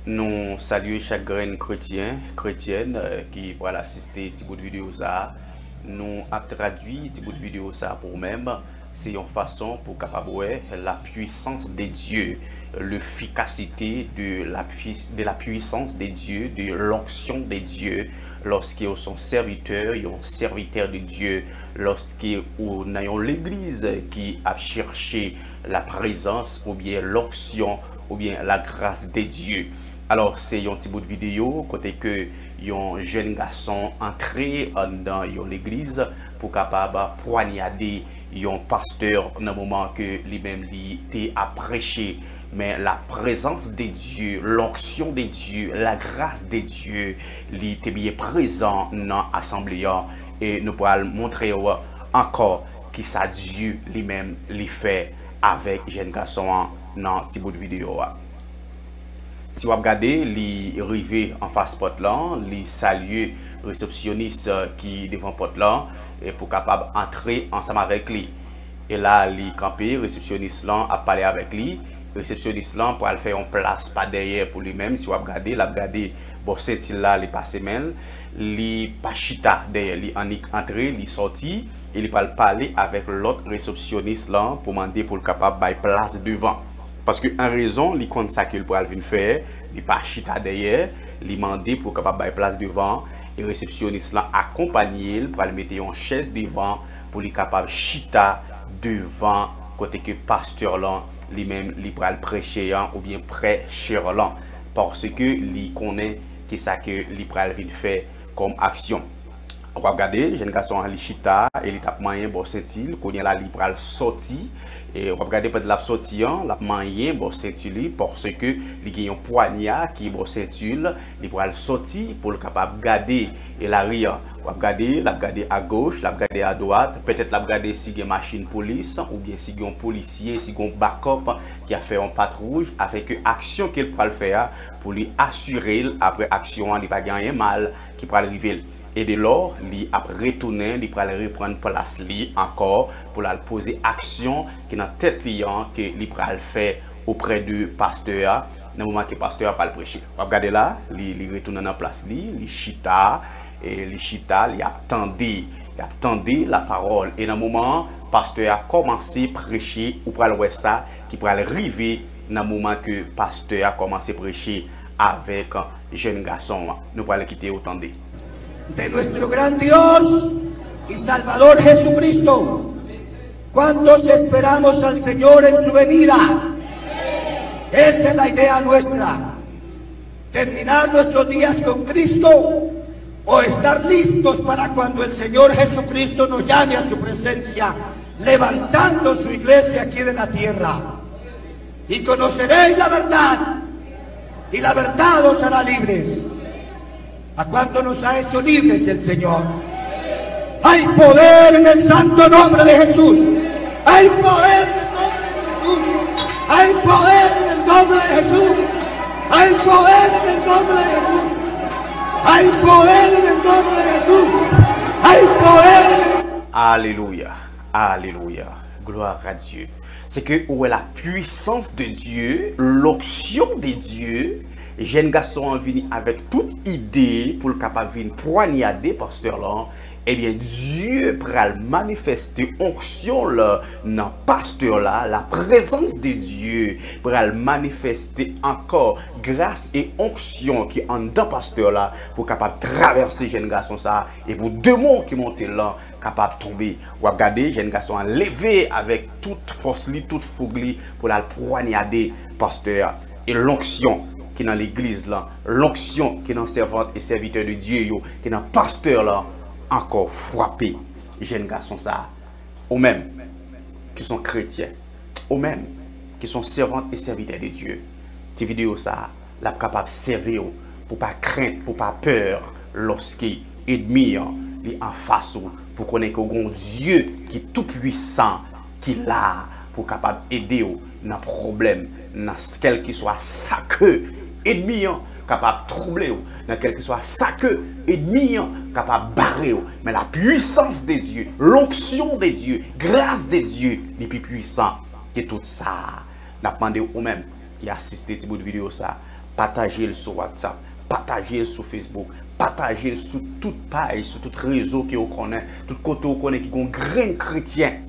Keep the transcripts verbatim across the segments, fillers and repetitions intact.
Nou salye chak grenn kretyen, kretyèn, eh, ki pral asiste ti bout videyo sa a. Nou ap tradui ti bout videyo sa a pou ou menm. Se yon fason pou w kapab wè la puissance de Dieu, l'efficacité de la pui-, de la puissance de Dieu, de l'onction de Dieu, lorsque ou son sèvitè, yon sèvitè de Dieu, lorsque ou nan yon legliz ki ap chèche la présence oubyen l'onction oubyen la grâce de Dieu. Alò, se yon ti bout videyo kote ke yon jèn gason antre anndan yon legliz pou kapab pwanyade yon pastè nan moman ke li menm li te ap preche. Men la présence de Dieu, l'onction de Dieu, la grâce de Dieu, li te byen prezan nan asanble an. E nou pral montre w ankò kisa Dye li menm li fè avèk jèn gason an nan ti bout videyo a. Si w ap gade, li rive anfas pòt lan, li salye resepsyonis, eh, ki devan pòt lan, eh, pou kapab antre ansanm avèk li. E la, li kanpe, resepsyonis lan ap pale avèk li. Resepsyonis lan pral fè yon plas pa dèyè pou li menm. Si w ap gade, l ap gade bò senti l la, li pase men l. Li pa chita dèyè, li annik antre, li sòti, e li pral pale avèk lòt resepsyonis lan pou mande pou l kapab bay plas devan. Paske an rezon, li konn sa ke l pral vin fè, li pa chita dèyè, li mande pou l kapab bay plas devan, e resepsyonis lan akonpanye l, pral mete yon chèz devan pou li kapab chita devan kote ke pastè lan li menm li pral preche an oubyen prèchè lan, paske li konnen kisa ke li pral vin fè kòm aksyon. W ap gade, jèn gason an li chita e li t ap manyen bò senti l, kounye a la li pral sòti. E w ap gade pandan l ap sòti an, l ap manyen bò senti li, paske li gen yon pwanya ki bò senti l, li pral sòti pou l kapab gade e lari an. W ap gade, l ap gade agoch, l ap gade adwat, petèt l ap gade si gen machin polis, oubyen si gen yon polisye, si gen yon bakòp ki ap fè yon patwouj, afenke aksyon ke l pral fè a, pou li asire l, apre aksyon an, li pa gen anyen mal ki pral rive l. E de lò, li ap retounen, li pral reprann plas li ankò, pou l al poze aksyon ki nan tèt li an, ke li pral fè oprè de pastè a, nan moman ke pastè a pral preche. W ap gade la, li, li retounen nan plas li, li chita, e li chita, li ap tande, li ap tande la parole. E nan moman an, pastè a kòmanse preche, ou pral wè sa ki pral rive nan moman ke pastè a kòmanse preche avèk jèn gason an. Nou pral kite yo tande. De nuestro gran Dios y Salvador Jesucristo. ¿Cuántos esperamos al Señor en su venida? Esa es la idea nuestra. Terminar nuestros días con Cristo o estar listos para cuando el Señor Jesucristo nos llame a su presencia, levantando su iglesia aquí en la tierra. Y conoceréis la verdad, y la verdad os hará libres. ¿A cuánto nos ha hecho libres el Señor? Hay poder en el santo nombre de Jesús. Hay poder en el nombre de Jesús. Hay poder en el nombre de Jesús. Hay poder en el nombre de Jesús. Hay poder en el nombre de Jesús. Hay poder en el... Alelouya. Alelouya. Gloire à Dieu. Se ke ou wè la puissance de Dieu, l'onction de Dieu. Jèn gason an vini avèk tout ide pou l kapab vin pwanyade pastè lan. Ebyen, Dye pral manifeste onksyon l nan pastè la, la prezans de Dye pral manifeste ankò gras e onksyon ki anndan pastè la pou kapab travèse jèn gason sa a, e pou demon ki monte lan kapab tonbe. W ap gade jèn gason an leve avèk tout fòs li, tout foug li pou l al pwanyade pastè a. E lonksyon ki nan legliz lan, lonksyon ki nan sèvant e sèvitè de Dye yo, ki nan pastè lan, ankò frape jèn gason sa a. Ou menm ki son kretyen, ou menm ki son sèvant e sèvitè de Dye, ti videyo sa a, l ap kapab sèvi w pou pa krent, pou pa pè, lòske ènmi an li anfas ou, pou konnen ke w gen yon Dye ki toupwisan, ki la pou kapab ede w nan pwoblèm, nan kèlkeswa sa ke ènmi an kapab twouble w, nan kèlkeswa sa ke ènmi an kapab bare w. Men la puissance de Dieu, l'onction de Dieu, grâce de Dieu, li pi pwisan ke tout sa. N ap mande w, ou menm ki asiste ti bout videyo sa, Pataje l sou WhatsApp, pataje l sou Facebook, pataje l sou tout paj, sou tout rezo ke w konnen, tout kote w konnen ki gon grenn kretyen.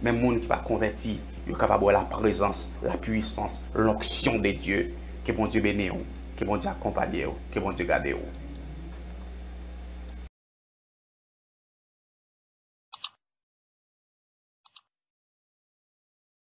Men moun ki pa konvèti, yo kapab wè la prezans, la puissance, l'onction de Dieu. Ke Bondye beni w, ke Bondye akonpaye w, ke Bondye gade w.